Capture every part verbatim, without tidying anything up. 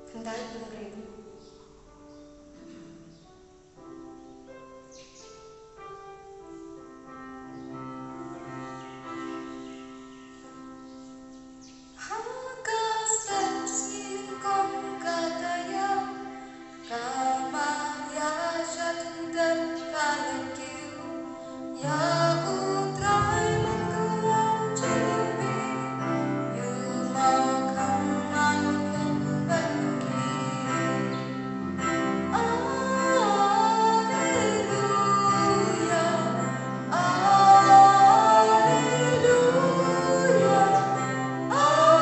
Khyndai Pynriew. Ha ka step sien kum ka taïew, ka Maria sha tyngden ka la kiew ïa U Trai, man ka wan jong ngi, ïoh mawkhang man khun ban khie. Alleluia, alleluia, alleluia,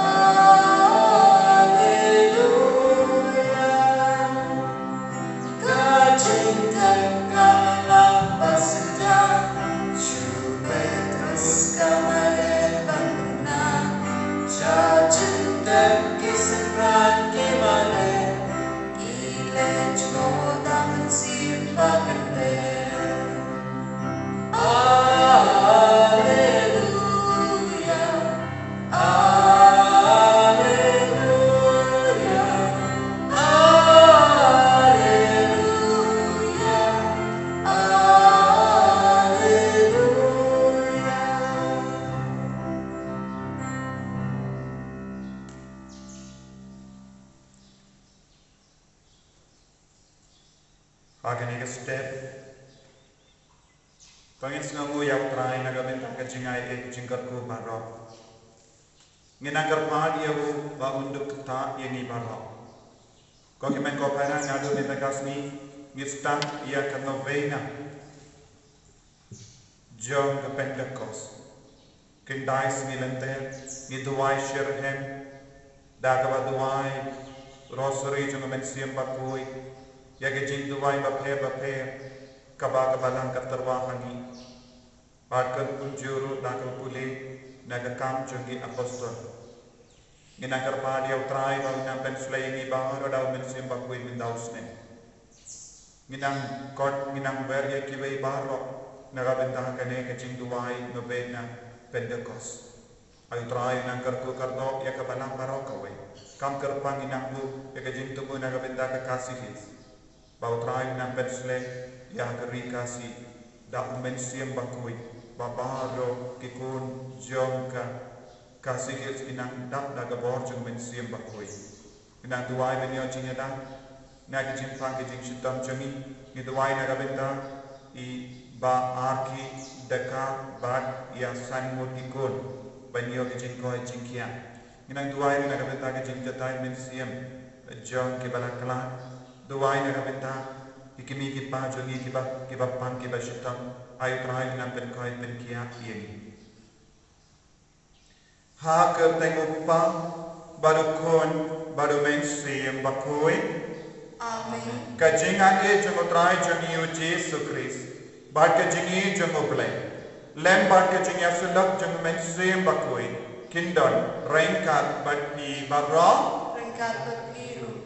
alleluia. Ka jingtep ka la pass da, shu peit ka mare ban na. Sha jingtep ki synran ki mare, ki leit jngoh da mynsiem ba kynthei. Alleluia. Alleluia, alleluia, alleluia. Ha kane ka step, to ngin sngewnguh ïa U Trai na ka bynta ka jingai ei ka jingkyrkhu baroh. Ngin nang kyrpad ïa u ba un dup ktah ïa ngi baroh. Ko hynmen ko para, naduh mynta ka sngi ngin sdang ïa ka novena jong ka Pentekost. Khyndai sngi lynter ngi duwai shitrhem da kaba duwai Rosary jong u Mynsiem Bakhuid ïa ki jingduwai bapher bapher kaba ka Balang ka tyrwa ha ngi. Bad kan kumjuh ruh da ka pule na Ki Kam jong ki Apostol. Ngin nang kyrpad ïa U Trai ba un nang pynshlei ïa ngi baroh da u Mynsiem Bakhuid mynta u snem. Ngin nang kot, ngin nang wer ïa kiwei baroh na ka bynta kane ka jingduwai novena Pentekost. Ai U Trai, nang kyrkhu kyrdoh ïa ka Balang baroh kawei. Kam kyrpang ngin nang buh ïa ka jingthmu na ka bynta ka Khasi Hills. Ba U Trai un nang pynshlei ïa ka Ri Khasi da u Mynsiem Bakhuid, ba baroh ki khun jong ka Khasi Hills kin nang dap da ka bor jong u Mynsiem Bakhuid. Ngi nang duwai ban ïoh jingïada na ki jingpang ki jingshitom jong ngi. Ngi duwai na ka bynta i Bah Arki Dkhar bad ïa san ngut ki khun ban ïoh ki jingkoit jingkhiah. Ngi nang duwai na ka bynta ki jingjatai mynsiem jong kiba la khlad. Duwai na ka bynta ki kmie ki kpa jong ngi kiba, kiba pang kiba shitom. Ai U Trai un nang pynkoit pynkhiah ïa ngi. Ha ka kyrteng u Kpa bad u Khun bad u Mynsiem Bakhuid. Amen. Ka jingaiei jong U Trai jong ngi u Jisu Khrist bad ka jingïeit jong U Blei, lem bad ka jingïasyllok jong u Mynsiem Bakhuid, kin don ryngkat bad phi baroh. Ryngkat bad phi ruh.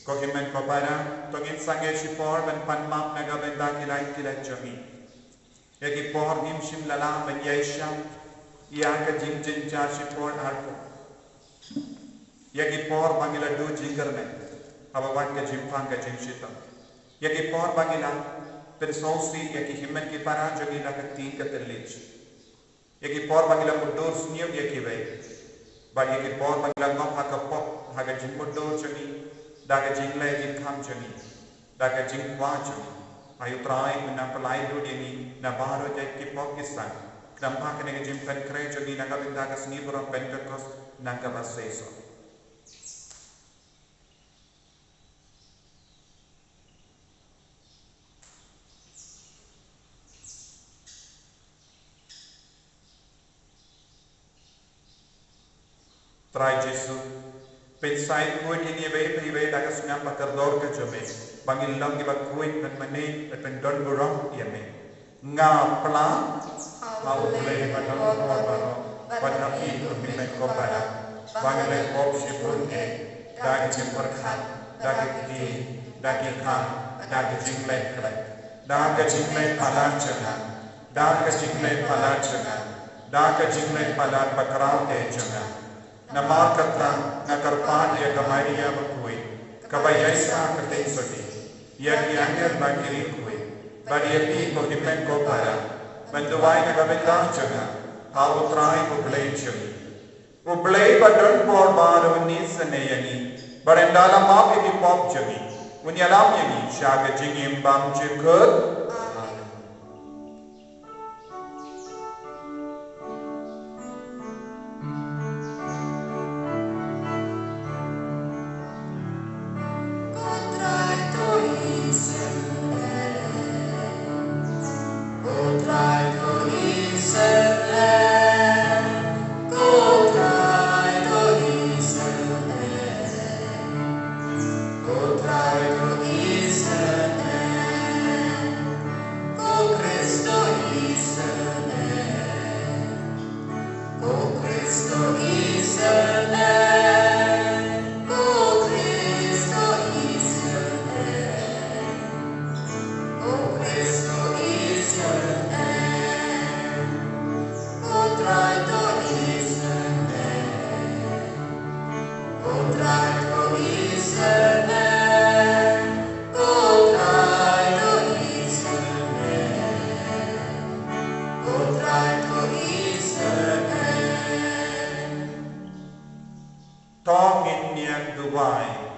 Ko hynmen ko para, to ngin sangeh shipor ban pan map na ka bynta ki lait ki lait jong ngi. Ïa ki por ngim shym la lah ban ïaishah ïa ka jingjynjar shipor arphew. Ïa ki por ba ngi la duh jingkyrmen haba wan ka jingpang ka jingshitom. Ïa ki por ba ngi la pynsngewsih ïa ki hynmen ki para jong ngi da ka ktien ka thylliej. Ïa ki por ba ngi la mutdur sniew ïa kiwei. Bad ïa ki por ba ngi la ngop ha ka pop ha ka jingmutdur jong ngi da ka jingleh jingkham jong ngi, da ka jingkwah jong ngi. Ai U Trai un nang pynlait lut ïa ngi na baroh ïa ki pop ki san, khnang ba kane ka jingpynkhreh jong ngi na ka bynta ka sngi burom Pentekost nang kaba seisoh. Trai Jisu, pynshai khuid ïa ngi iwei pa iwei da ka snam ba kordor ka jong me, ba ngin long kiba khuid ban mane bad pyndon burom ïa me. Nga pla ha U Blei badonbor baroh bad ha phi ko hynmen ko para, ba ngi leh pop shibun eh, da ka jingpyrkhat, da ka ktien, da ki kam, da ka jingleh khlem, da ka jingleh palat jong nga, da ka jingleh palat jong nga, da ka jingleh palat bakhraw te jong nga. Namar kata nga kyrpad ïa ka Maria bakhuid, kaba ïaisah kyrteng sodie, ïa ki angel bad ki riewkhuid, bad ïa phi ko hynmen ko para, ban duwai na ka bynta jong nga ha U Trai U Blei jong ngi. U Blei ba don bor baroh un isynei ïa ngi, bad un da la map ïa ki pop jong ngi, un ïalam ïa ngi sha ka jingim bymjukut. Amen. To ngin ïa duwai.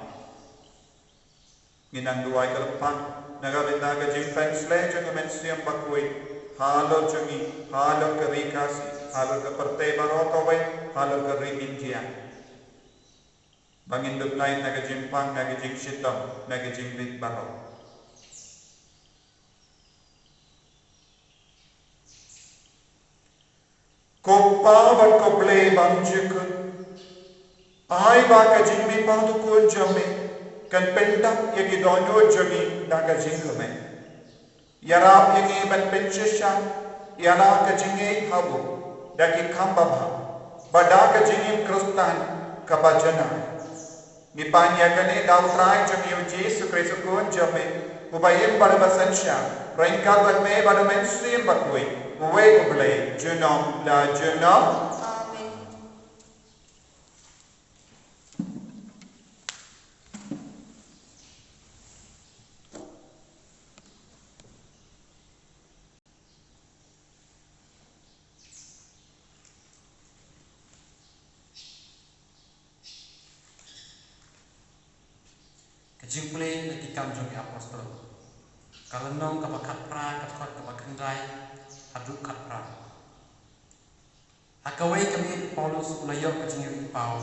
Ngin nang duwai kyrpad na ka bynta ka jingpynshlei jong ka Mynsiem Bakhuid halor jong ngi, halor ka Ri Khasi, halor ka pyrthei baroh kawei, halor ka ri India. Ba ngin dup lait na ka jingpang, na ka jingshitom, na ka jingrit baroh. Ko Pa bad ko Blei bymjukut, ai ba ka jingmihpat U Khun jong me kan pyndap ïa ki dohnud jong ngi da ka jingkmen. Ïarap ïa ngi ban pynshisha ïa la ka jingngeit ha u da ki kam babha, bad da ka jingim Khristan kaba janai. Ngi pan ïa kane da U Trai jong ngi U Jisu Khrist U Khun jong me, uba im bad uba synshar ryngkat bad me bad U Mynsiem Bakhuid, uwei U Blei, junom la junom. Amen. Ka jingpule na Ki Kam jong ki Apostol, ka lynnong kaba khatphra, ka dkhot kaba khyndai haduh khatphra. Ha kawei ka miet u Paulus u la ïoh ka jingïohi paw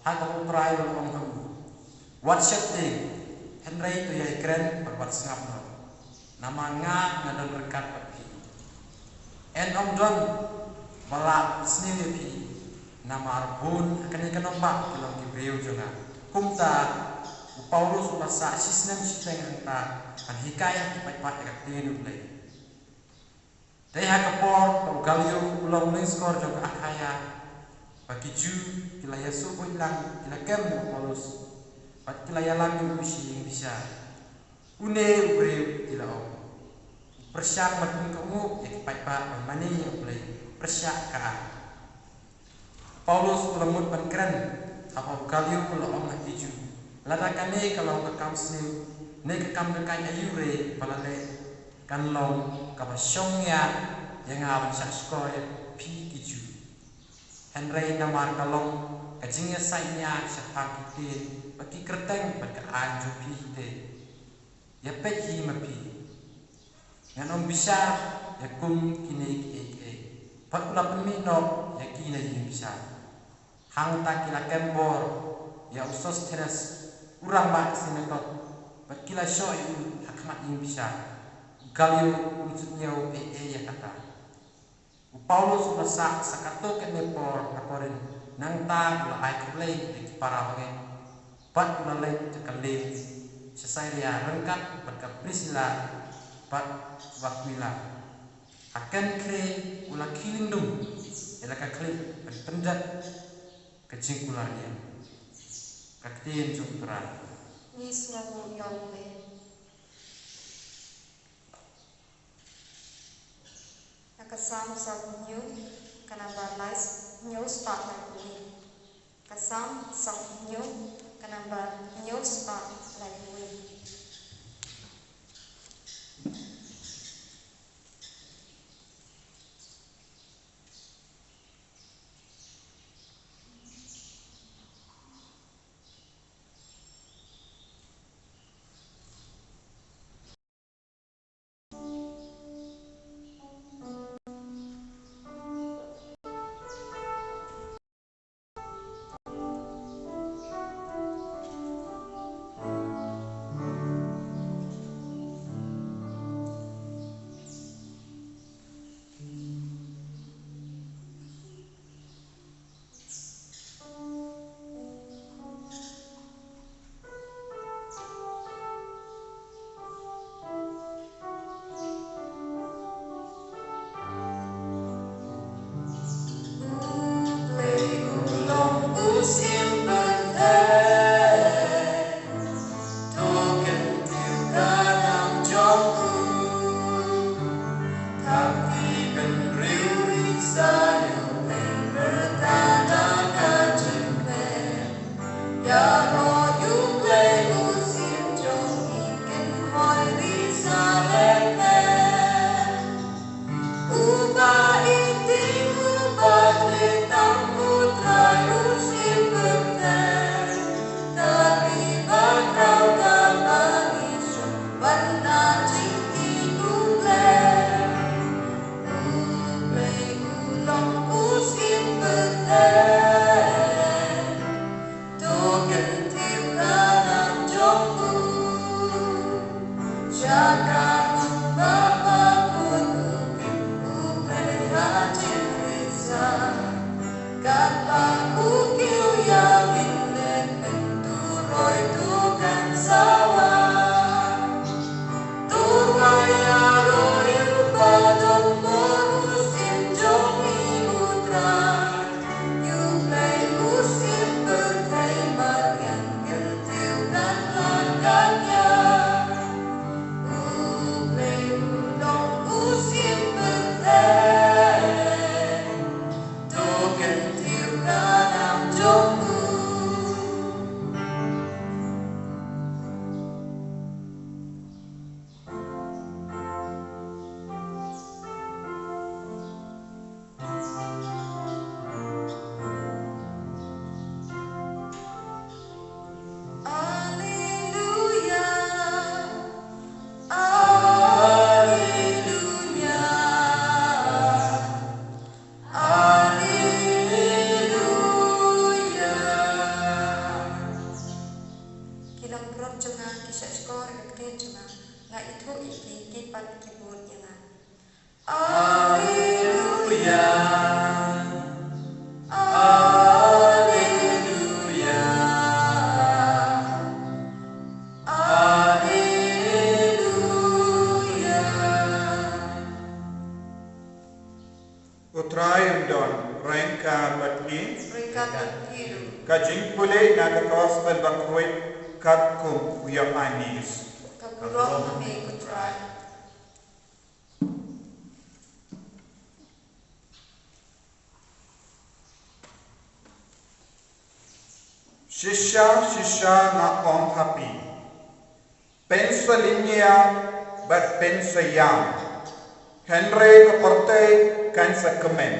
ha kaba U Trai u la ong ha u, wat sheptieng, hynrei to ïai kren bad wat sngap noh, namar nga nga don ryngkat bad phi. Yn ym don ba lah pynsniew ïa phi, namar bun ha kane ka nongbah ki long ki briew jong nga. Kumta u Paulus u la sah shisnem shiteng hangta ban hikai ha ki paidbah ïa ka ktien U Blei. Dei ha ka por ba u Galio u long u lyngskor jong ka Akhaia, ba ki Jiw ki la ïasuh buit lang, ki la kem ïa u Paulus bad ki la ïalam ïa u sha ïing bishar. Une u briew, ki la ong, u pyrshang ban pynkohnguh ïa ki paidbah ban mane ïa U Blei, pyrshah ka ar. Paulus u la mut ban kren, haba u Galio u la ong ha ki Jiw, lada kane ka long ka kam sniew ne ka kam dakaid aïu re ba la leh, kan long kaba shong ïa, ïa nga ban shah shkor ïa phi ki Jiw. Hynrei namar ka long ka jingïasaid nia shaphang ki ktien bad ki kyrteng bad ka aiñ jong phi te, ïa peit hi ma phi, ngan ym bishar ïa kum kine kiei kiei. Bad u la pynmih noh ïa ki na ïing bishar. Hangta ki la kem bor ïa u Sosthenes, u rangbah ka synagog, bad ki la shoh ïa u ha khmat ïing bishar. U Galio um ju ñiew ei ei ïa kata. U Paulus u la sah sa katto katne por ha Korinth, nangta u la ai khublei ïa ki para bangeit, bad u la leit da ka lieng sha Siria ryngkat bad ka Prisila bad u Akwila. Ha Kenkhre u la khie lyngdum ïa la ka khlieh ban pyndep ka jingkular niam. Ka ktien jong U Trai. Ngi sngewbha ïa U Blei. Na ka Salm sawphew hynñiew, ka number lai hynñiew spah laiphew wei. Ka Salm sawphew hynñiew, ka number hynñiew spah laiphew wei. Alleluia, alleluia, alleluia. Ki longbrot jong nga ki shahshkor ïa ka ktien jong nga, nga ithuh ïa ki, ki pat ki bud ïa nga. Alleluia. Alleluia. Alleluia. U Trai un don ryngkat bad phi. Ryngkat bad phi ruh. Ka jingpule na ka Gospel bakhuid katkum u Ïoannis. Ka burom ha me ko Trai. Shisha, shisha nga ong ha phi, pynsalia bad pynsaïam, hynrei ka pyrthei kan sa kmen.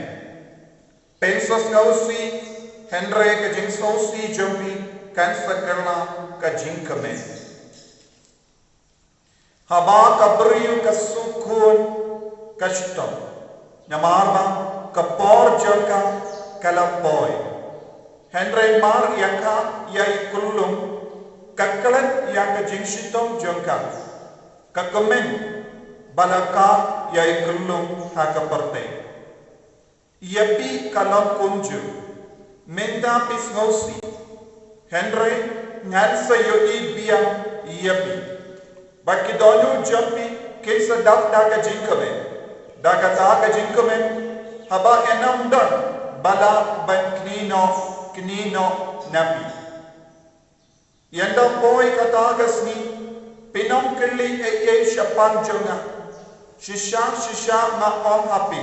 Pynsngewsih, hynrei ka jingsngewsih jong phi kan sa kylla ka jingkmen. Haba ka briew ka shu khun, ka shitom, namar ba ka por jong ka ka la poi. Hynrei mar ïa ka ïa i kullum, ka klet ïa ka jingshitom jong ka, ka kmen ba la kah ïa i kullum ha ka pyrthei. Ïa phi ka long kumjuh. Mynta phi sngewsih, hynrei ngan sa ïohi biang ïa phi. Bad ki dohnud jong phi kin sa dap da ka jingkmen, da kata ka jingkmen, haba ngan ym don ba lah ban knieh noh, knieh noh na phi. Ynda poi kata ka sngi, phin ym kylli ei ei shaphang jong nga. Shisha, shisha nga ong ha phi,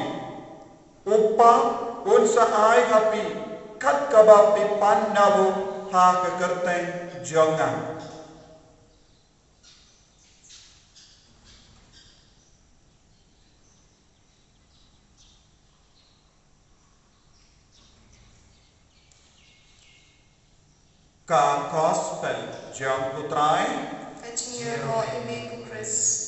U Kpa un sa ai ha phi kat kaba phi pan na u ha ka kyrteng jong nga. Ka Gospel jong u Trai. Ka jingïaroh ïa me ko Khrist.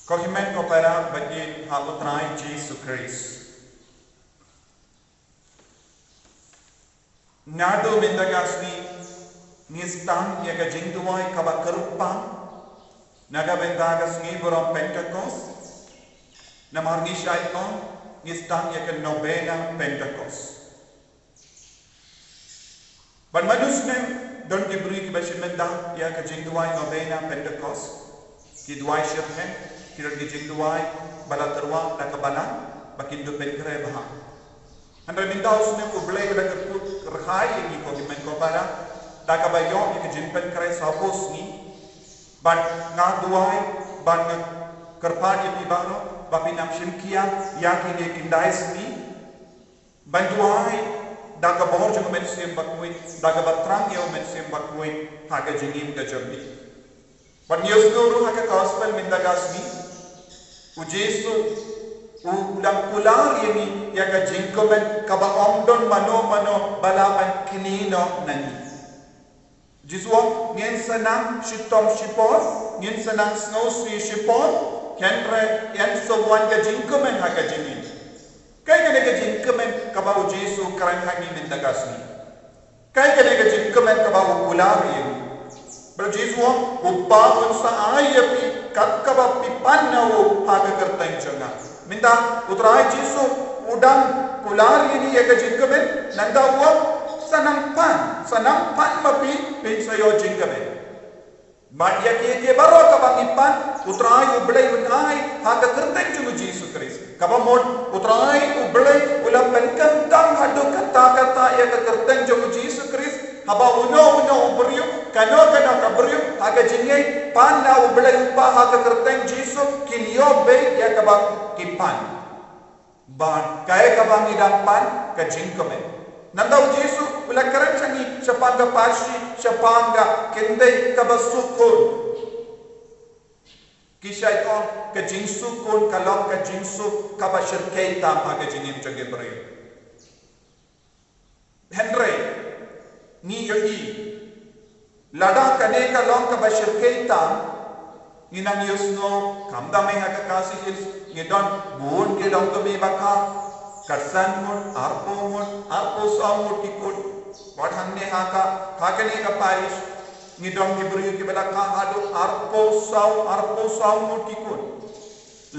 Ko hynmen ko para ba ïeit ha u Trai Jisu Khrist. Naduh mynta ka sngi ngi sdang ïa ka jingduwai kaba kyrpang na ka bynta ka sngi burom Pentekost. Namar ngi shait ong ngi sdang ïa ka novena Pentekost. Bad mano snem don ki briew kiba shim bynta ïa ka jingduwai novena Pentekost. Ki duwai shitrhem, ki don ki jingduwai ba la tyrwa da ka balang ba kin dup pynkhreh bha. Hynrei mynta u snem U Blei u la kyrkhu kyrhai ïa ngi ko hynmen ko para da kaba ïoh ïa ka jingpynkhreh sawphew sngi. Bad nga duwai bad nga kyrpad ïa phi baroh ba phin ym shim khia ïa kine ki khyndai sngi. Ban duwai da ka bor jong u Mynsiem Bakhuid, da kaba thrang ïa u Mynsiem Bakhuid ha ka jingim ka jong phi. Bad ngi ïohsngew ruh ha ka Gospel mynta ka sngi, u Jisu u dang kular ïa ngi ïa ka jingkmen kaba ym don mano mano ba lah ban knieh noh na ngi. Jisu u ong, ngin sa nang shitom shipor, ngin sa nang sngewsih shipor, hynrei yn sa wan ka jingkmen ha ka jingim. Kaei kane ka jingkmen kaba u Jisu u kren ha ngi mynta ka sngi? Kaei kane ka jingkmen kaba u kular ïa ngi? Bad u Jisu u ong, u Kpa un sa ai ïa phi kat kaba phi pan na u ha ka kyrteng jong nga. Mynta u Trai Jisu u dang kular ïa ngi ïa ka jingkmen, nangta u ong, sa nang pan, sa nang pan ma phi, phin sa ïoh jingkmen. Bad ïa kiei kiei baroh kaba ngi pan, u Trai U Blei un ai ha ka kyrteng jong u Jisu Khrist. Kaba mut u Trai U Blei u la pynkyntang haduh katta katta ïa ka kyrteng jong u Jisu Khrist. Haba uno uno u briew, kano kano ka briew ha ka jingngeit pan na U Blei u Kpa ha ka kyrteng Jisu, kin ïoh beit ïa kaba ki pan. Bad kaei kaba ngi dang pan? Ka jingkmen. Nangta u Jisu u la kren sha ngi shaphang ka parshi, shaphang ka kynthei kaba suk khun. Ki shait ong ka jingsuk khun ka long ka jingsuk kaba shyrkhei tam ha ka jingim jong ki briew. Hynrei ngi ïohi lada kane ka long kaba shyrkhei tam, ngi nang ïohsngew, khamtam eh ha ka Khasi Hills ngi don bun ki longkmie ba kha, khatsan ngut, arphew ngut, arphew saw ngut ki khun. Bad hangne ha ka, ha kane ka parish ngi don ki briew kiba la kha haduh arphew saw, arphew saw ngut ki khun.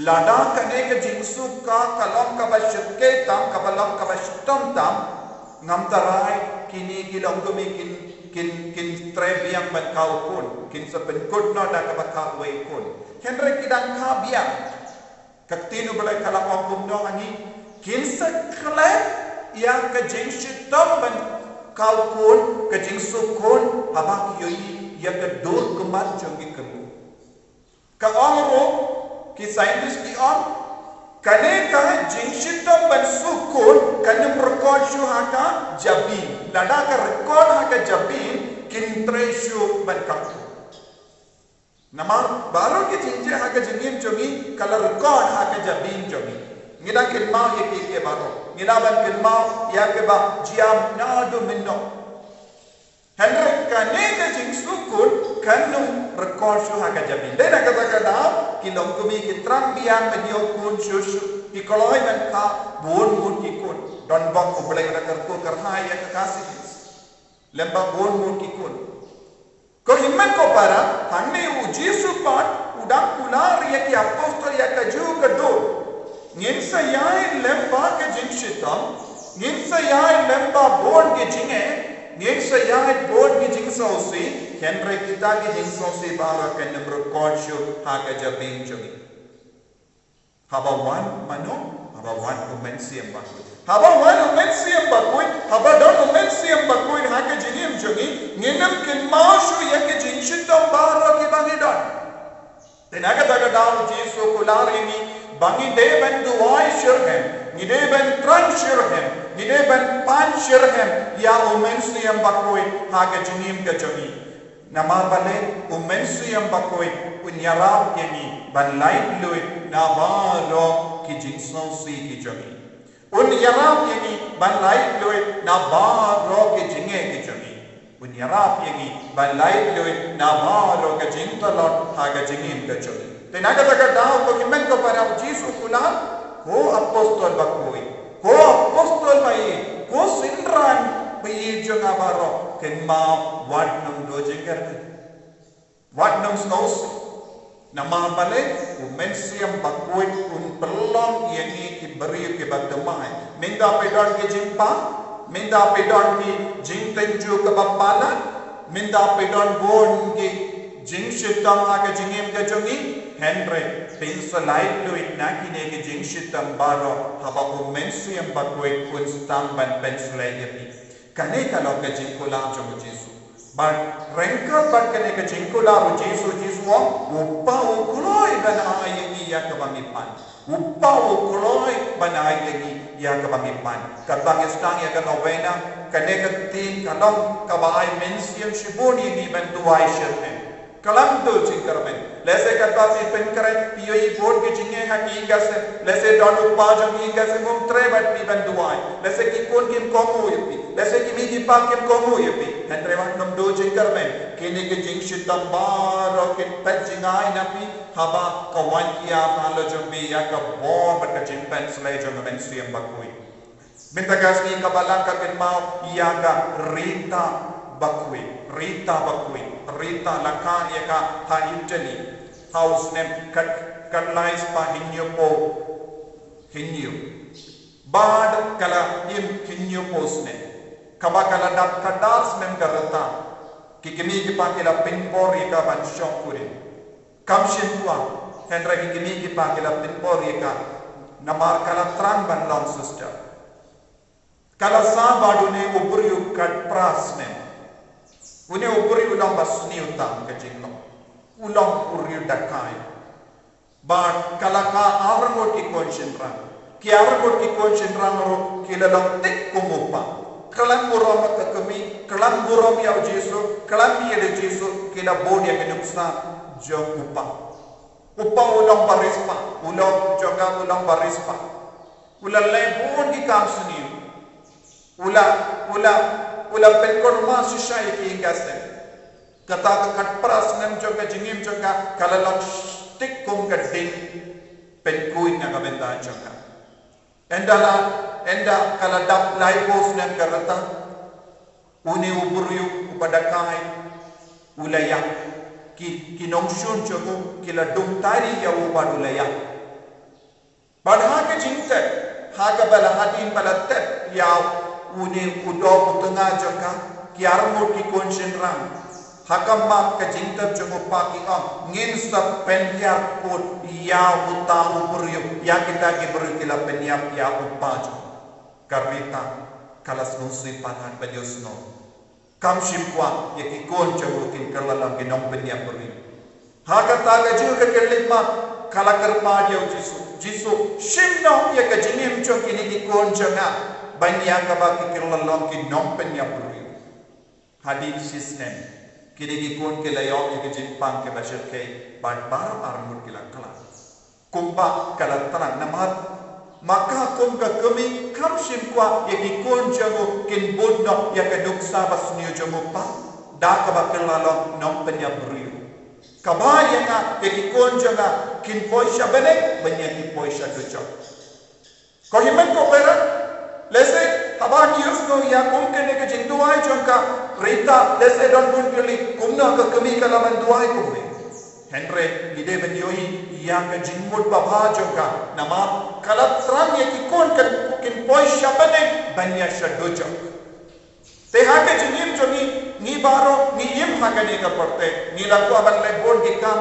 Lada kane ka jingsuk ka ka long kaba shyrkhei tam, kaba long kaba shitom tam, ngam tharai kine ki longkmie kin, kin, kin trei biang ban kha u khun, kin sa pynkut noh da kaba kha uwei u khun. Hynrei ki dang kha biang. Ka ktien U Blei ka la ong kumno ha ngi? Kin sa klet ïa ka jingshitom ban kha u khun, ka jingsuk khun, haba ki ïohi ïa ka dur khmat jong ki kynrad. Ka ong ruh ki scientist ki ong, kane ka jingshitom ban suk khun kan ym record shuh ha ka jabieng. Lada ka record ha ka jabieng, kin trei shuh ban kha khun. Namar baroh ki jingjia ha ka jingim jong ngi ka la record ha ka jabieng jong ngi. Ngi dang kynmaw ïa kiei kiei baroh. Ngi lah ban kynmaw ïa kiba jia naduh mynno. Hynrei kane ka jingsuk khun kan ym record shuh ha ka jabieng. Dei na kata ka daw ki longkmie ki thrang biang ban ïoh khun shuh shuh. Ki kloi ban kha bun bun ki khun. Donbok U Blei u la kyrkhu kyrhai ïa ka Khasi Hills lem bad bun bun ki khun. Ko hynmen ko para, hangne u Jisu pat u dang kular ïa ki apostol ïa kajuh ka dur. Ngin sa ïaid lem bad ka jingshitom, ngin sa ïaid lem bad bun ki jingeh, ngin sa ïaid bun ki jingsngewsih, hynrei kita ki jingsngewsih baroh kan ym record shuh ha ka jabieng jong ngi. Haba wan mano? Haba wan u Mynsiem Bakhuid. Haba wan u Mynsiem Bakhuid, haba don u Mynsiem Bakhuid ha ka jingim jong ngi, ngin ym kynmaw shuh ïa ki jingshitom baroh kiba ngi don. Te na kata ka daw u Jisu u kular ïa ngi ba ngi dei ban duwai shitrhem, ngi dei ban thrang shitrhem, ngi dei ban pan shitrhem ïa u Mynsiem Bakhuid ha ka jingim ka jong ngi. Namar balei? U Mynsiem Bakhuid un ïarap ïa ngi ban laitluid na baroh ki jingsngewsih ki jong ngi. Un ïarap ïa ngi ban laitluid na baroh ki jingeh ki jong ngi. Un ïarap ïa ngi ban laitluid na baroh ka jingtlot ha ka jingim ka jong ngi. Te na kata ka daw ko hynmen ko para, u Jisu u kular, ko apostol bakhuid, ko apostol ba-ïeit, ko synran ba-ïeit jong nga baroh, kynmaw wat nym duh jingkyrmen. Wat nym sngewsih. Namar balei? U Mynsiem Bakhuid un pynlong ïa ngi ki briew kiba thymmai. Mynta phi don ki jingpang, mynta phi don ki jingtynjuh kaba palat, mynta phi don bun ki jingshitom ha ka jingim ka jong ngi, hynrei phin sa laitluid na kine ki jingshitom baroh haba u Mynsiem Bakhuid un sdang ban pynsleh ïa phi. Kane ka long ka jingkular jong u Jisu. Bad ryngkat bad kane ka jingkular u Jisu, u Jisu u ong, u Kpa u kloi ban ai ïa ngi ïa kaba ngi pan. U Kpa u kloi ban ai ïa ngi ïa kaba ngi pan. Katba ngi sdang ïa ka novena, kane ka ktien ka long kaba ai mynsiem shibun ïa ngi ban duwai shitrhem. Khlem duh jingkyrmen. Lehse katba phi pynkhreh phi ïohi bun ki jingeh ha ki ïing ki sem. Lehse don u kpa jong ki ïing ki sem um treh bad phi ban duwai. Lehse ki khun kim kohnguh ïa phi. Lehse ki mei ki pa kim kohnguh ïa phi. Hynrei wat nym duh jingkyrmen. Kine ki jingshitom baroh kin peit jngai na phi haba ka wan kiar na la jong phi ïa ka bor bad ka jingpynsleh jong ka Mynsiem Bakhuid. Mynta ka sngi kaba lang ka kynmaw ïa ka Rita Bakhuid, Rita Bakhuid, Rita la kha ïa ka ha Italy, ha u snem khat, khatlai spah hynñiewphew hynñiew. Bad ka la im hynñiewphew snem. Kaba ka la dap khatdar snem ka rta, ki kmie ki kpa ki la pynbor ïa ka ban shong kurim. Kam shym kwah, hynrei ki kmie ki kpa ki la pynbor ïa ka, namar ka la thrang ban long sister. Ka la sah bad une u briew khatphra snem. Une u briew u long ba sniew tam ka jinglong. U long u riew dakai. Bad ka la kha arngut ki khun shynrang. Ki arngut ki khun shynrang ruh ki la long thik kum u kpa. Khlem burom ka kmie, khlem burom ïa u Jisu, khlem ïeit ïa u Jisu, ki la bud ïa ka nuksa jong u kpa. U kpa u long ba riewspah, u lok jong ka u long ba riewspah. U la leh bun ki kam sniew. U la, u la, u la pynkulmar shisha ïa ki ïing ki sem. Kata ka khatphra snem jong ka jingim jong ka, ka la long thik kum ka ding pynkhuid na ka bynta jong ka. Ynda la, ynda ka la dap laiphew snem ka rta, une u briew uba dakai u la ïap. Ki, ki nongshun jong u ki la dung tari ïa u bad u la ïap. Bad ha ka jingtep, ha kaba la hadien ba la tep ïa une u doh u tnga jong ka, ki arngut ki khun shynrang, ha khmat ka jingtep jong u kpa ki ong, ngin sa pynïap kut ïa uta u briew, ïa kita ki briew ki la pynïap ïa u kpa jong ka. Rita ka la sngewsih palat ban ïohsngew. Kam shym kwah ïa ki khun jong u kin kylla long ki nongpynïap briew. Ha kata ka jingkylli ma, ka la kyrpad ïa u Jisu. Jisu, shim noh ïa ka jingim jong kine ki khun jong nga ban ïa kaba ki kylla long ki nongpynïap briew. Hadien shisnem, kine ki khun ki la ïoh ïa ka jingpang kaba shyrkhei bad baroh arngut ki la khlad. Kumba ka la thrang namar ma ka kum ka kmie kam shym kwah ïa ki khun jong u kin bud noh ïa ka nuksa ba sniew jong u kpa da kaba kylla long nongpynïap briew. Kaba ïa nga ïa ki khun jong nga kin poi sha bneng ban ïa ki poi sha dujok. Ko hynmen ko para, lehse haba ngi ïohsngew ïa kum kane ka jingduwai jong ka Rita, lehse don bun kylli, kumno ka kmie ka lah ban duwai kumne. Hynrei ngi dei ban ïohi ïa ka jingmut babha jong ka, namar ka la thrang ïa ki khun kan kin poi sha bneng ban ïa sha dujok. Te ha ka jingim jong ngi, ngi baroh ngi im ha kane ka pyrthei, ngi la kwah ban leh bun ki kam,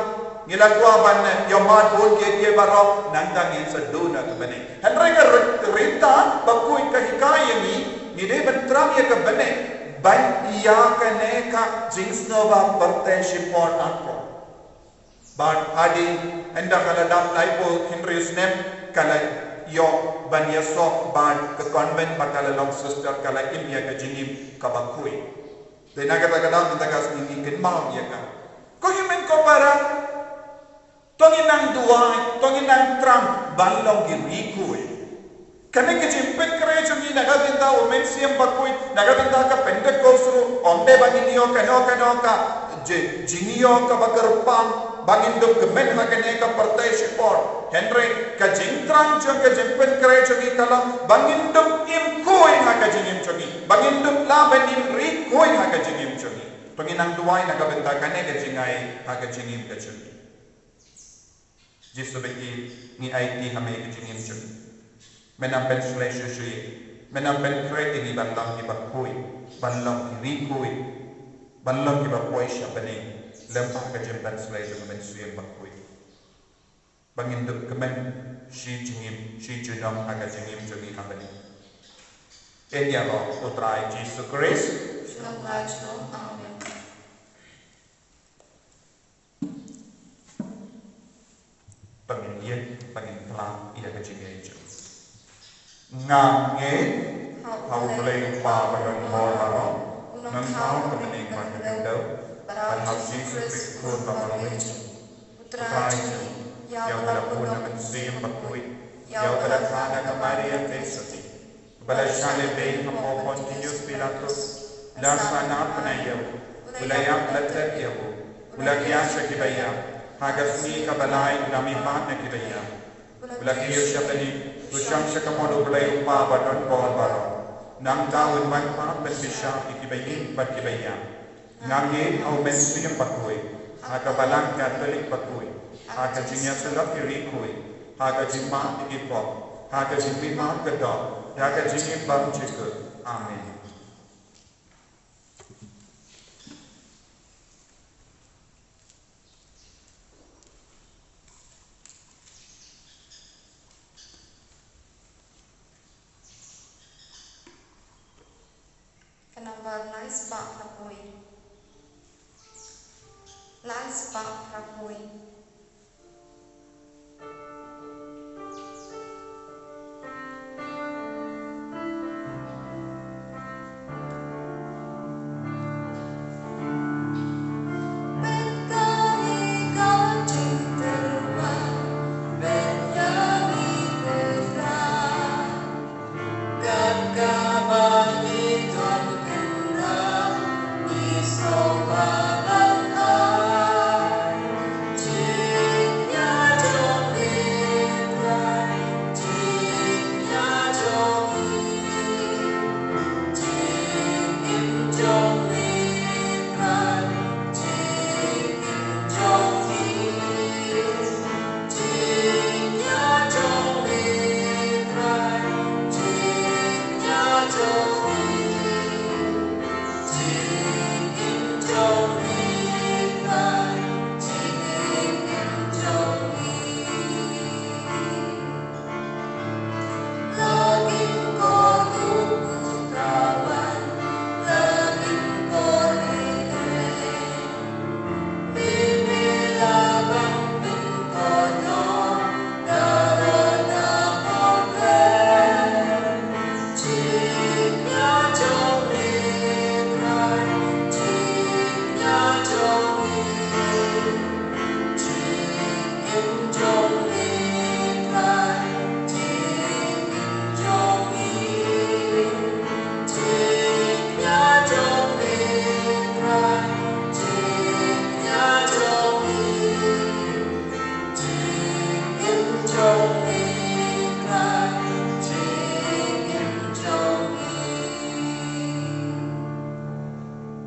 Ngi la kwah ban ïoh mad bun kiei kiei baroh, nangta ngin sa duh na ka bneng. Hynrei ka ri-, rta bakhuid ka hikai ïa ngi, ngi dei ban tram ïa ka bneng ban ïa kane ka jingsngewbha pyrthei shipor arpor. Bad hadien ynda ka la dap laiphew hynriew snem, ka la ïoh ban ïasoh bad ka convent ba ka la long sister, ka la im ïa ka jingim kaba khuid. Te na kata ka daw mynta ka sngi ngi kynmaw ïa ka. Ko hynmen ko para, to ngin nang duwai, to ngin nang tram ban long ki ri khuid. Kane ka jingpynkhreh jong ngi na ka bynta u Mynsiem Bakhuid, na ka bynta ka Pentekost ruh, ym dei ba ngin ïoh kano kano ka ji-, jingïoh kaba kyrpang ba ngin dup kmen ha kane ka pyrthei shipor. Hynrei ka jingtram jong ka jingpynkhreh jong ngi ka long ba ngin dup im khuid ha ka jingim jong ngi, ba ngin dup lah ban im ri khuid ha ka jingim jong ngi. To ngin nang duwai na ka bynta kane ka jingai ha ka jingim ka jong ngi. Jisu ba ngi, ngi aiti ha me ka jingim jong ngi. Me nang pynshlei shuh shuh ïa ngi. Me nang pynkhreh ïa ngi ban long kiba khuid, ban long ki ri khuid, ban long kiba poi sha bneng lem bad ka jingpynshlei jong u Mynsiem Bakhuid. Ba ngin dup kmen shi jingim, shi junom ha ka jingim jong ngi ha bneng. Ïa kane ruh, U Trai Jisu Khrist. Shalom, shalom. Amen. Ba ngin ïeng, ba ngin phla ïa ka jingïeit jong ngi. Nga ngeit ha U Blei U Kpa badonbor baroh, U nongthaw ha ka bneng bad ha ka khyndew, bad ha U Jisu Khrist U Khun ba marwei jong ngi, U Trai jong ngi, ïa uba la bun na Mynsiem Bakhuid, ïa uba la kha na ka Maria Theisotti, ba la shah lehbeiñ hapoh Pontius Pilatus, la sahnarphna ïa u, u la ïap, la tep ïa u, u la khiah sha kiba ïap, ha ka sngi kaba lai u la mihpat na kiba ïap, u la kiew sha bneng, u shong sha ka mut U Blei U Kpa badonbor baroh. Nangta un wan pat ban bishar ïa kiba ïeit bad kiba ïap. Nga ngeit ha U Mynsiem Bakhuid, ha ka Balang Katholik bakhuid, ha ka jingïasyllok ki ri khuid, ha ka jingmap ïa ki pop, ha ka jingmihpat ka doh, ha ka jingim bymjukut. Amen. Ka number lai spah phra phew. Lai spah phra phew.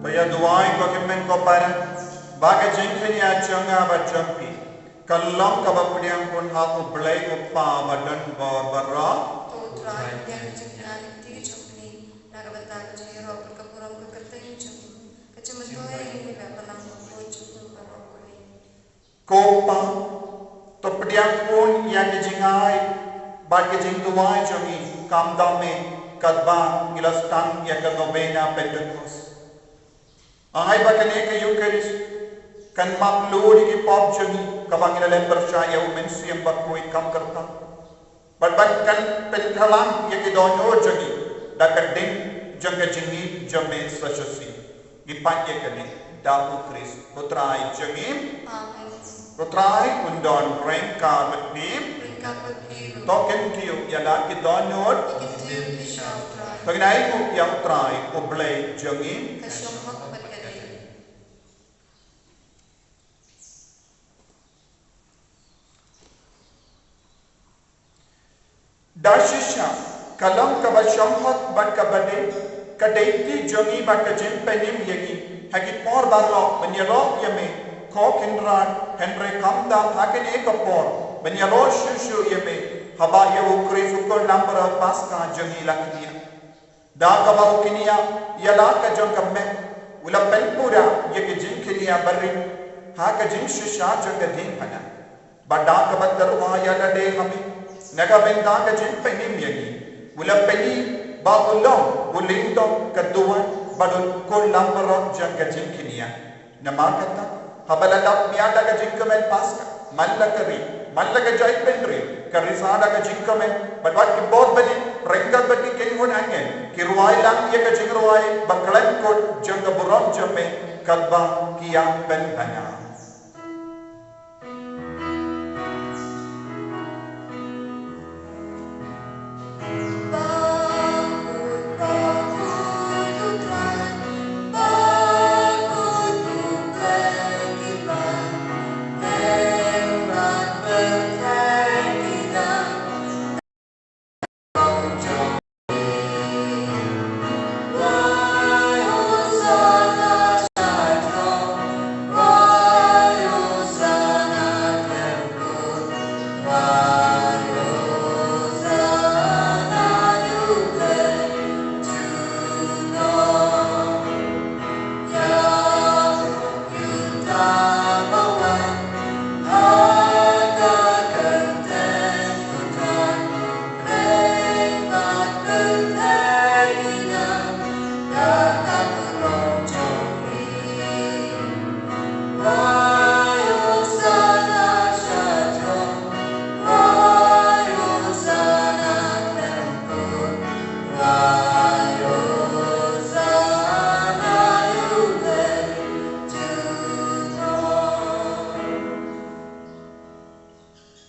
To ïa duwai ko hynmen ko para, ba ka jingkynmaw jong nga bad jong phi kan long kaba pdiang khun ha U Blei U Kpa badonbor baroh. To U Trai pdiang jingkynmaw ïa ka kti jong phi na ka bynta ka jingïaroh bad ka burom ka kyrteng jong u, ka jingmyntoi ïa ngi bad balang bakhun jong u baroh kawei. Ko Pa, to pdiang khun ïa ki jingai bad ki jingduwai jong ngi, kumba me, katba ngi la sdang ïa ka novena Pentekost. Ai ba kane ka Eucharist kan map lut ïa ki pop jong ngi, kaba ngi la leh pyrshah ïa u Mynsiem Bakhuid kam kyrpang. Bad ba kan pynkylla ïa ki dohnud jong ngi da ka ding jong ka jingïeit jong me sa shisien. Ngi pan ïa kane da u Khrist u Trai jong ngi. Amen. U Trai un don ryngkat bad me. Ryngkat bad me ruh. To kyntiew ïa la ki dohnud. Ngi kyntiew ïa ki sha u Trai. To ngin ainguh ïa u Trai u Blei jong ngi. Ka shong hok bad ka dei. Da shisha, ka long kaba shong hok bad kaba dei, ka dei ka jong ngi bad ka jingpynim ïa ngi ha ki por baroh ban ïaroh ïa me, ko Kynrad, hynrei kumta ha kane ka por ban ïaroh shuh shuh ïa me, haba ïa u Khrist u Kynrad baroh Paska jong ngi la kñia. Da kaba u kñia ïa la ka jong ka met, u la pynpura ïa ka jingkñia barim ha ka jingshisha jong ka diengphna. Bad da kaba tyrwa ïa lade ha me na ka bynta ka jingpynim ïa ngi, u la pyni ba u long u lyngdoh ka duwan bad u Kynrad baroh jong ka jingkñia. Namar kata, haba la dap ïa da ka jingkmen Paska, man la ka ri, man la ka jaitbynriew, ka risa da ka jingkmen, bad wat ki bor barit ryngkat bad ki kynhun angel ki rwai lang ïa ka jingrwai ba khlem kut jong ka burom jong me, katba ki ïa pynbna.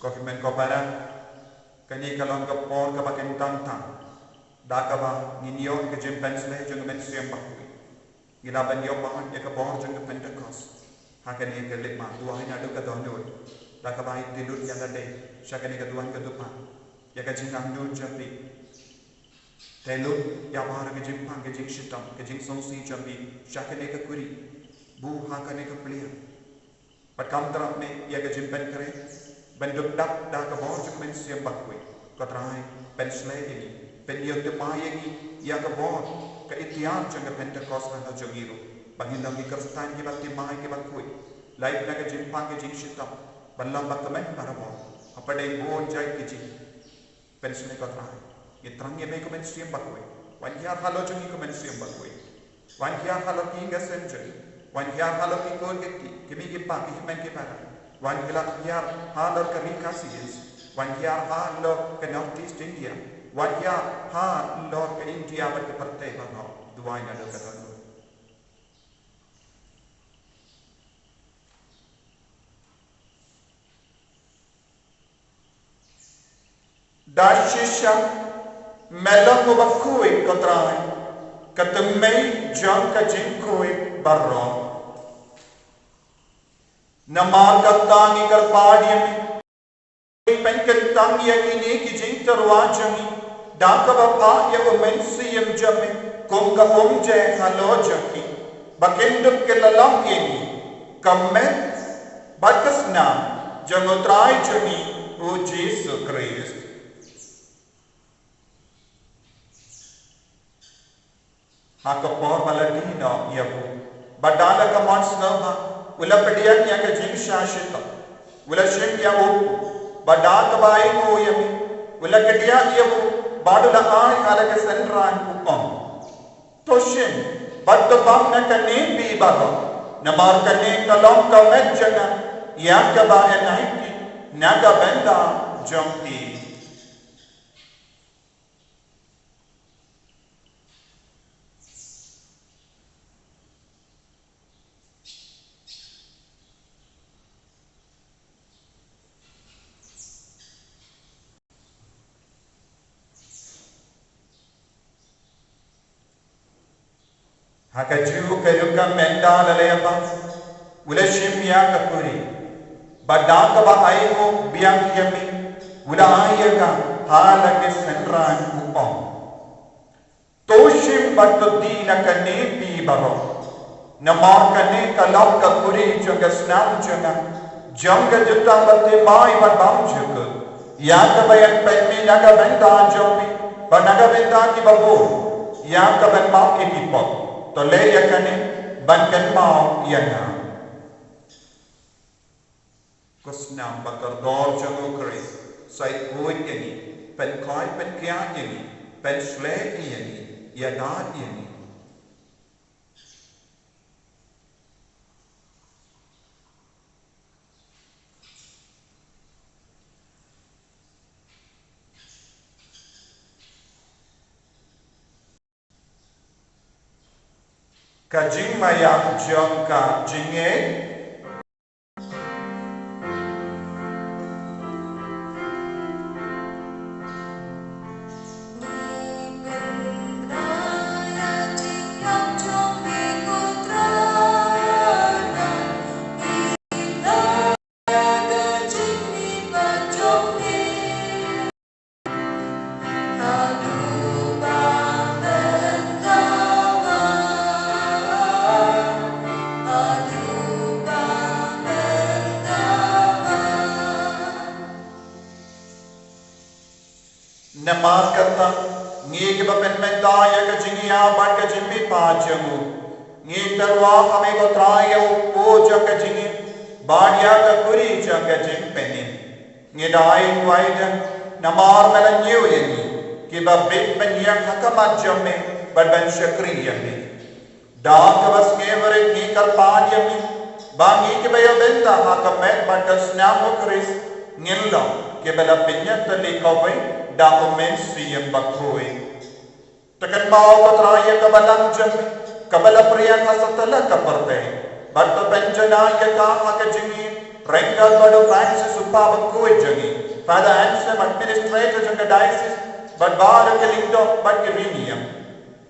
Ko hynmen ko para, kane ka long ka por kaba kyntang tam da kaba ngin ïoh ka jingpynshlei jong ka Mynsiem Bakhuid. Ngi lah ban ïoh ban ïa ka bor jong ka Pentekost ha kane ka lipmat, duwai naduh ka dohnud, da kaba aiti lut ïa lade sha kane ka duwan ka dupa ïa ka jingangnud jong phi. Te lut ïa baroh ka jingpang, ka jingshitom, ka jingsngewsih jong phi sha kane ka kurim, buh ha kane ka pliang. Bad kam tyrwa me ïa ka jingpynkhreh ban dup dap da ka bor jong ka Mynsiem Bakhuid. Ko Trai, pynshlei ïa ngi, pynïoh thymmai ïa ngi ïa ka bor, ka iktiar jong ka Pentekost halor jong ngi ruh, ba ngin long ki Khristan kiba thymmai kiba khuid, lait na ka jingpang ka jingshitom, ban long ba kmen barabor hapdeng bun jait ki jing. Pynshlei ko Trai. Ngi thrang ïa me ko Mynsiem Bakhuid. Wan hiar halor jong ngi ko Mynsiem Bakhuid. Wan hiar halor ki ïing ki sem jong ngi. Wan hiar halor ki khun ki kti, ki kmie ki kpa, ki hynmen ki para. Wan hiar halor ka ri Khasi Hills. Wan hiar halor ka North East India. Wan hiar halor ka India bad ka pyrthei baroh. Duwai naduh ka dohnud. Da shisha me long uba khuid ko Trai, ka thymmei jong ka jingkhuid baroh. Namar kata ngi kyrpad ïa me, pynkyntang ïa kine ki jingtyrwa jong ngi da kaba phah ïa u Mynsiem jong me kum ka umjai halor jong ngi, ba kin dup kylla long ïa ngi ka met bad ka snam jong u Trai jong ngi u Jisu Khrist. Ha ka por ba la die noh ïa u, bad da la ka mon sngewbha u la pdiang ïa ka jingshah shitom, U la shim ïa u, bad da kaba ainguh ïa me, u la kdiah ïa u, bad u la ai ha la ka synran, u ong: To shim bad to bam na kane phi baroh, namar kane ka long ka met jong nga, ïa kaba yn aiti na ka bynta jong phi. Ha kajuh ka rukom mynta la leh ba u la shim ïa ka kuri, bad da kaba ainguh biang ïa me, u la ai ïa ka ha la ka synran, u ong: To shim bad to die na kane phi baroh, namar kane ka long ka kuri jong ka snam jong nga, jong ka jutang bathymmai bad bymjukut, ïa kaba yn pynmih na ka bynta jong phi bad na ka bynta kiba bun, ïa kaban map ïa ki pop. To leh ïa kane ban kynmaw ïa nga. Ko snam ba kordor jong U Khrist, sa ïakhuid ïa ngi, pynkhuid pynkhiah ïa ngi, pynshlei ïa ngi, ïada ïa ngi. Ka jingmaïa jong ka jingngeit. Namar kata, ngi kiba pynmynta ïa ka jingïa bad ka jingmihpat jong u, ngi tyrwa ha me ko Trai ïa u kpu jong ka jingim bad ïa ka kuri jong ka jingpynim. Ngi da ai duwai da, namar me la ñiew ïa ngi, kiba bit ban ïeng ha khmat jong me bad ban shakri ïa me. Da kaba sngewrit ngi kyrpad ïa me, ba ngi kiba ïa bynta ha ka met bad ka snam U Khrist, ngin long kiba la pynïatylli kawei da U Mynsiem Bakhuid. To kynmaw ko Trai ïa ka balang jong me, kaba la pyrshang ha satlak ka pyrthei, bad to pynjanai ïa ka ha ka jingim, ryngkat bad u Francis u kpa bakhuid jong ngi, Father Anselm administrator jong ka diocese, bad baroh ki lyngdoh bad ki riewniam.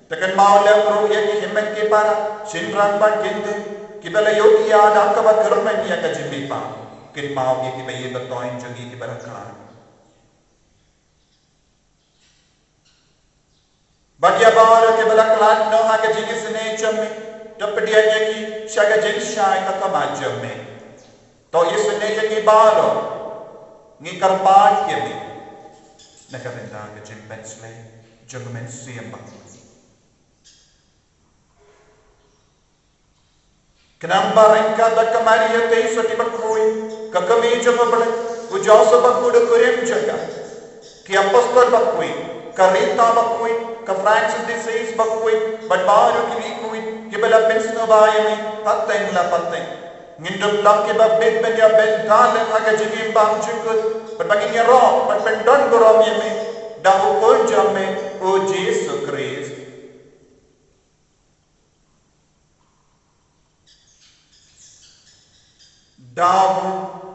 To kynmaw lem ruh ïa ki hynmen ki para, shynrang bad kynthei, kiba la ïohi ïa da kaba kyrmen ïa ka jingmihpat. Kynmaw ïa kiba ïeit ba thoiñ jong ngi kiba la khlad. Bad ïa baroh kiba la khlad noh ha ka jingisynei jong me, to pdiang ïa ki sha ka jingshai ha khmat jong me. To isynei ïa ngi baroh, ngi kyrpad ïa me, na ka bynta ka jingpynshlei jong U Mynsiem Bakhuid. Khnang ba ryngkat bad ka Maria Theisotti bakhuid, ka kmie jong U Blei, u Joseph bakhuid u kurim jong ka, ki apostol bakhuid, ka Rita bakhuid, ka Francis de Sales bakhuid, bad baroh ki riewkhuid kiba la pynsngewbha ïa me pateng la pateng, ngin dup long kiba bit ban ïa bynta lem ha ka jingim bymjukut, bad ba ngin ïaroh bad pyndonburom ïa me da u Khun jong me, u Jisu Khrist. Da u,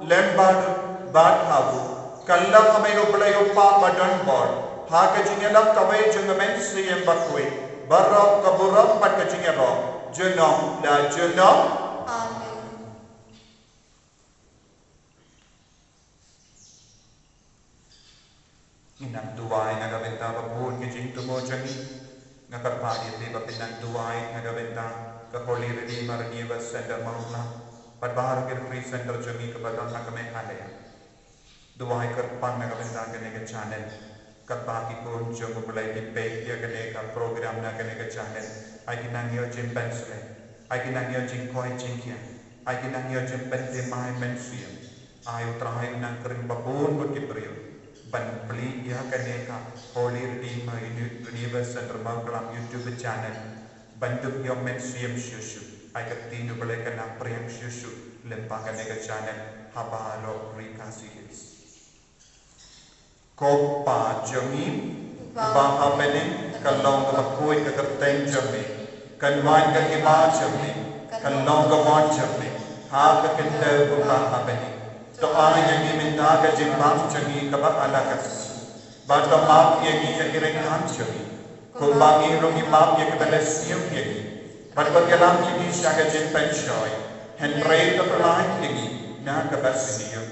lem bad u, bad ha u, kylla ha me U Blei U Kpa badonbor, ha ka jingïalap kawei jong U Mynsiem Bakhuid, baroh ka burom bad ka jingïaroh, junom la junom. Amen. Ngin nang duwai na ka bynta ba bun ki jingthmu jong ngi. Nga kyrpad ïa phi ba phin nang duwai na ka bynta ka Holy Redeemer Renewal Center Mawlai, bad baroh ki Free Center jong ngi kiba don ha ka Meghalaya. Duwai kyrpang na ka bynta kane ka channel, katba ki khun jong U Blei ki peit ïa kane ka program na kane ka channel. Ai ki nang ïoh jingpynshlei, ai ki nang ïoh jingkoit jingkhiah, ai ki nang ïoh jingpynthymmai mynsiem. Ai u Trai u nang kren bad bun bad ki briew ban plie ïa kane ka Holy Redeemer Uni-, Universe Centre Mawklam YouTube channel ban dup ïa u mynsiem shuh shuh. Ai ka ktien u Blei kan nang pyrshang shuh shuh lyngba kane ka channel ha baroh ri Khasi Hills. Ko Pa jong ngi uba ha bneng, kan long kaba khuid ka kyrteng jong me, kan wan ka hima jong me, kan long ka mon jong me ha ka khyndew uba ha bneng. To ai ïa ngi mynta ka jingbam jong ngi kaba ala ka sngi, bad to map ïa ngi ïa ki ryngkat jong ngi, kumba ngi ruh ngi map ïa kiba la sniew ïa ngi, bad wat ïalam ïa ngi sha ka jingpynshoi, hynrei to pyllait ïa ngi na kaba sniew.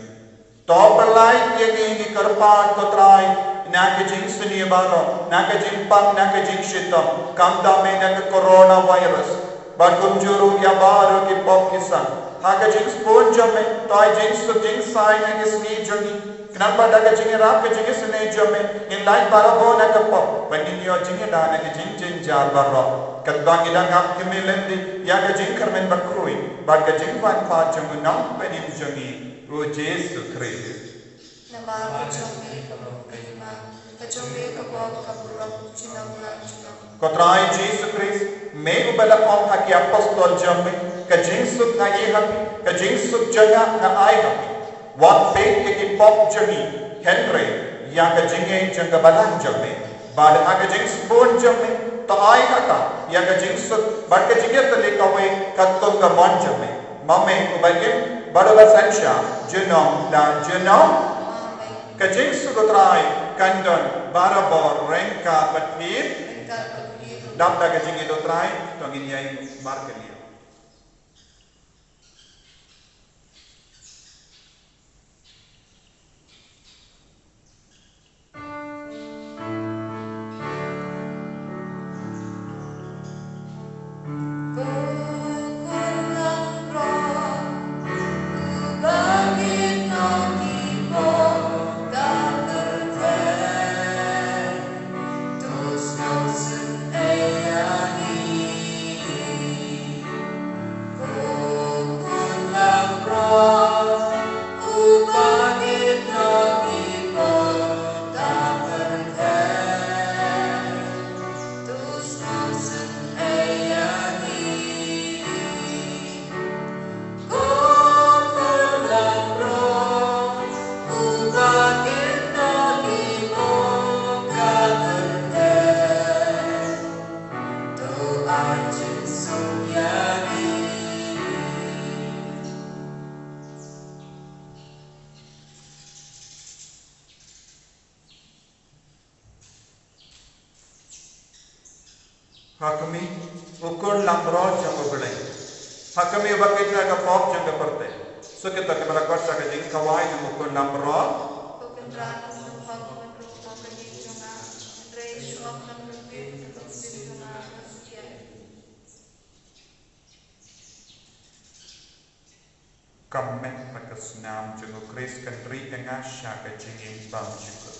To pyllait ïa ngi, ngi kyrpad ko Trai, na ka jingsniew baroh, na ka jingpang, na ka jingshitom, khamtam eh na ka coronavirus bad kumjuh ruh ïa baroh ki pop ki sang. Ha ka jingsbun jong me to ai jingsuk jingsaiñ ha ka sngi jong ngi. Khnang ba da ka jingïarap ka jingisynei jong me ngin lait barabor na ka pop bad ngin ïoh jingïada na ka jingjynjar baroh. Katba ngi dang ap kmie lynti ïa ka jingkyrmen bakhuid bad ka jingwan pat jong u Nongpynim jong ngi, u Jisu Khrist. Namar ka jong me ka long ka hima, ka jong me ka pop, ka burom junom la junom. Ko Trai Jisu Khrist, me uba la ong ha ki apostol jong me, ka jingsuk nga ai ha phi, ka jingsuk jong nga nga ai ha phi. Wat peit ïa ki pop jong ngi, hynrei ïa ka jingngeit jong ka balang jong me. Bad ha ka jingsbun jong me to ai ha ka ïa ka jingsuk bad ka jingïatylli kawei katkum ka mon jong me. Ma me uba im bad uba synshar junom la junom. Ka jingsuk u Trai kan don barabor ryngkat bad phi. Dap da ka jingïeit u Trai to ngin ïai markylliang. Ha kmie, u khun lamroh jong U Blei. Ha kmie uba kit na ka pop jong ka pyrthei. Suk ïa kita kiba la khot sha ka jingkhawai jong u khun lamroh. Ko Kynrad, ym don pop ym don ruh ka jong nga, hynrei shu ong tang rympei, ka jong nga ka suk ïa. Ka met bad ka snam jong U Khrist kan rieh ïa nga sha ka jingim bymjukut.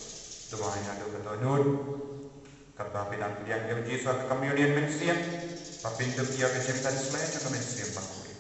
Duwai naduh ka dohnud. Katba phi dang pdiang ïa U Jisu ha ka communion mynsiem, ba phin dup ïa ka jingpynsleh jong ka mynsiem bakhuid.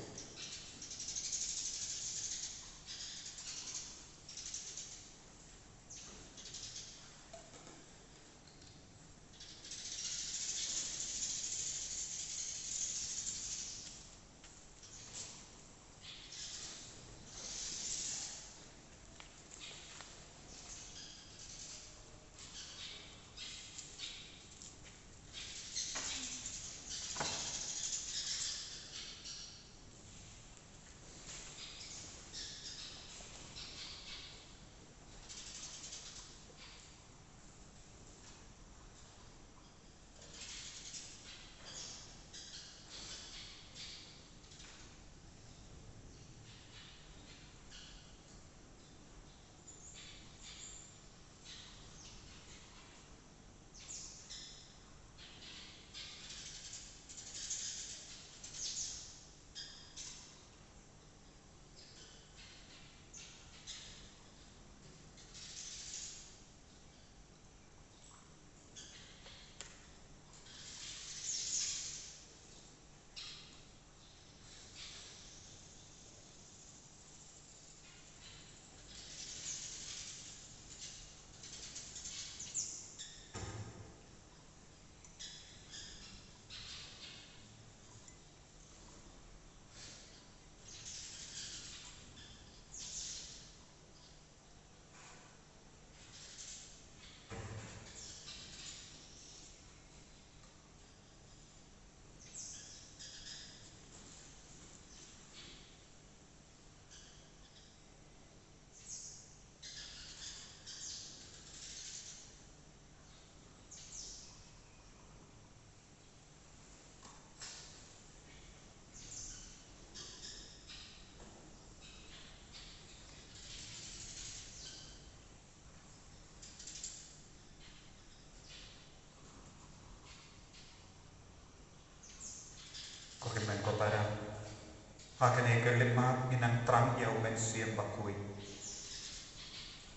Thrang ïa u Mynsiem Bakhuid.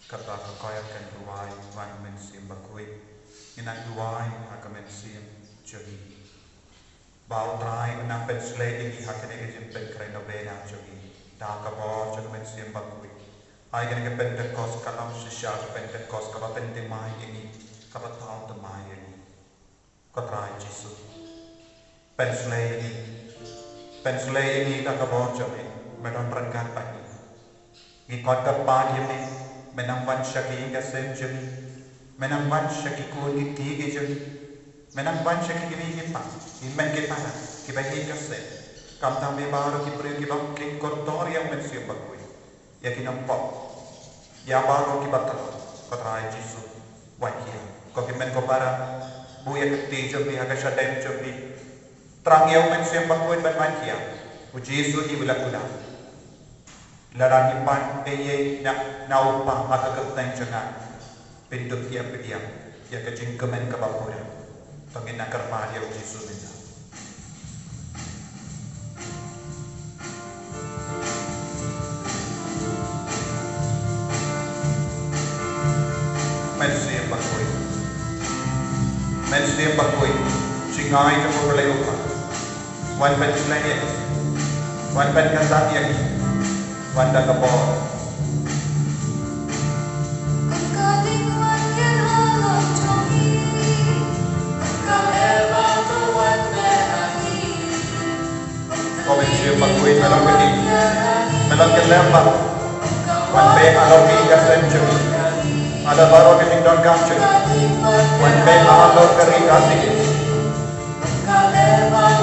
Kata ka choir kan duwai, wan u Mynsiem Bakhuid. Ngin nang duwai ha ka mynsiem jong ngi. Ba U Trai un nang pynshlei ïa ngi ha kane ka jingpynkhreh novena jong ngi da ka bor jong u Mynsiem Bakhuid. Ai kane ka Pentekost ka long shisha ka Pentekost kaba pynthymmai ïa ngi, kaba thaw thymmai ïa ngi. Ko Trai Jisu, pynshlei ïa ngi. Pynshlei ïa ngi da ka bor jong me. Me don ryngkat bad ngi. Ngi khot kyrpad ïa me. Me nang wan sha ki ïing ki sem jong ngi. Me nang wan sha ki khun ki kti ki jong ngi. Me nang wan sha ki kmie ki kpa, ki hynmen ki para, kiba ïing ki sem. Khamtam ïa baroh ki briew kiba kyrkhu ïa u Mynsiem Bakhuid. Ïa ki nongpop, ïa baroh kiba tyrwa, ko Trai Jisu, wan khia. Ko ki hynmen ko para, buh ïa ka kti jong phi ha ka shadem jong phi. Thrang ïa u Mynsiem Bakhuid ban wan khia. U Jisu hi u la kular. Lada ngi pan ei ei na, na u Kpa ha ka kyrteng jong nga, phin dup ïa pdiang ïa ka jingkmen kaba pura. To ngin nang kyrpad ïa u Jisu mynta. Mynsiem Bakhuid. Mynsiem Bakhuid. Jngai jong U Blei U Kpa. Wan pynshlei ïa ngi. Wan pynkyntait ïa ngi. Wan da ka bor. Ko Mynsiem Bakhuid, me long ka ïing, me long ka lem ba. Wan beh halor ki ïing ki sem jong ngi. Halor baroh ki jingdonkam jong ngi. Wan beh halor ka ri Khasi.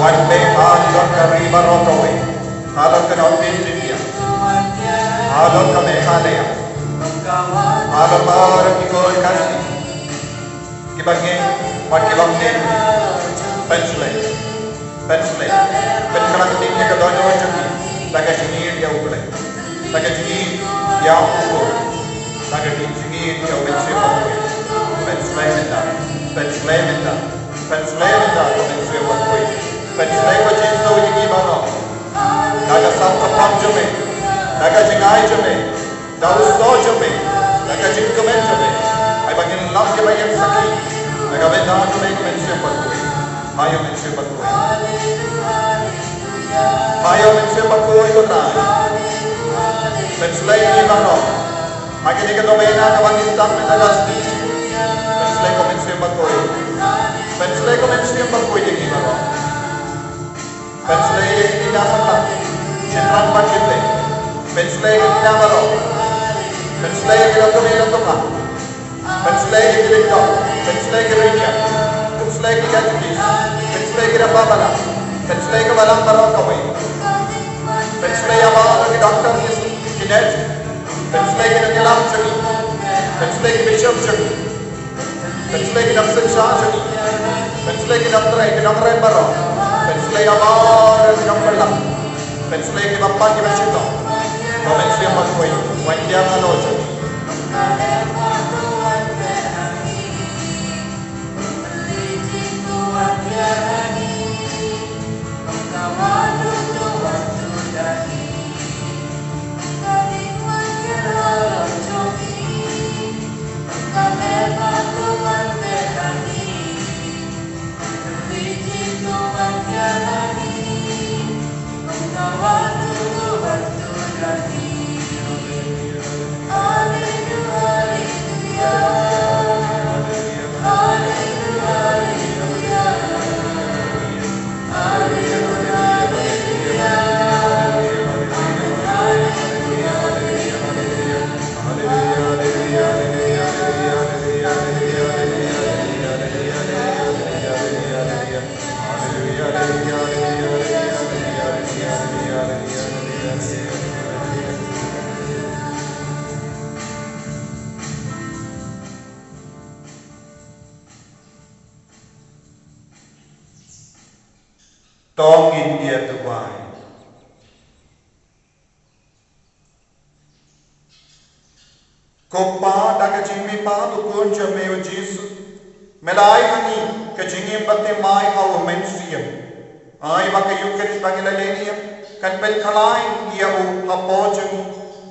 Wan beh halor ka ri baroh kawei. Halor ka North East India. Halor ka Meghalaya. Halor baroh ki khun Khasi. Kiba ngeit bad kiba ym ngeit. Pynshlei. Pynshlei. Pynkhlaiñ ïa ka dohnud jong ngi da ka jingïeit ïa U Blei. Da ka jingïeit ïa U Blei. Da ka jingïeit ïa U Mynsiem Bakhuid. Pynshlei mynta. Pynshlei mynta. Pynshlei mynta ko Mynsiem Bakhuid. Pynshlei ko Jisu ïa ngi baroh. Da ka sap ka pop jong me. Da ka jingai jong me. Da u soh jong me, da ka jingkmen jong me. Ai ba ngin long kiba ïeng sakhi. Da ka bynta jong me ko Mynsiem Bakhuid. Haei u Mynsiem Bakhuid. Haei u Mynsiem Bakhuid ko Trai. Pynshlei ïa ngi baroh. Ha kane ka novena kaba ngin sdang mynta ka sngi. Pynshlei ko Mynsiem Bakhuid. Pynshlei ko Mynsiem Bakhuid ïa ngi baroh. Pynshlei ïa ki khynnah samla, shynrang bad syiemlieh. Pynshlei ïa ki khynnah baroh. Pynshlei ïa ki longkmie longkmie. Pynshlei ïa ki lyngdoh. Pynshlei ïa ki riewniam. Pynshlei ïa ki katikist. Pynshlei ïa ki rangbah balang. Pynshlei ïa ka balang baroh kawei. Pynshlei ïa baroh ki doktor, ki nurse. Pynshlei ïa ki nongïalam jong ngi. Pynshlei ïa ki bishop jong ngi. Pynshlei ki nongsynshar jong ngi. Pynshlei ki nongtrei, ki nongren baroh. Pynshlei ïa baroh ki nongpynlong. Pynshlei kiba pan kiba shitom. Ko Mynsiem Bakhuid, wan ïa ka dohnud jong ngi. To ngin ïa duwai. Ko Pa, da ka jingmihpat u Khun jong me u Jisu, me la ai ha ngi ka jingim baptisma ha u Mynsiem. Ai ba ka Eukharist ba ngi la leh ïa kan pynkhlaiñ ïa u hapoh jong ngi,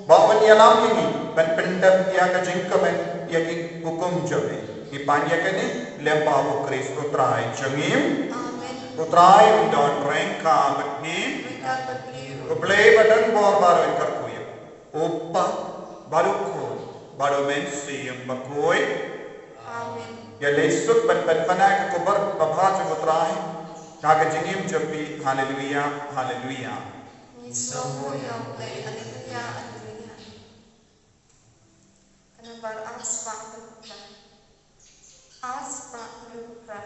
ba un ïalam ïa ngi ban pyndep ïa ka jingkmen ïa ki hukum jong me. Ngi pan ïa kane lyngba u Khrist u Trai jong ngi. Amen. U Trai un don ryngkat bad ngi. Ryngkat bad ngi ruh. U Blei ba don bor baroh un kyrkhu ïa phi. U Kpa bad u Khun bad u Mynsiem Bakhuid. Amen. Ïa leit suk ban pynpaw ka khubor babha jong u Trai ha ka jingim jong phi. Haleluia, haleluia. Ngi sngewbha ïa u Blei, haleluia, haleluia. Ka nombar ar spah hynriew phra. Ar spah hynriew phra.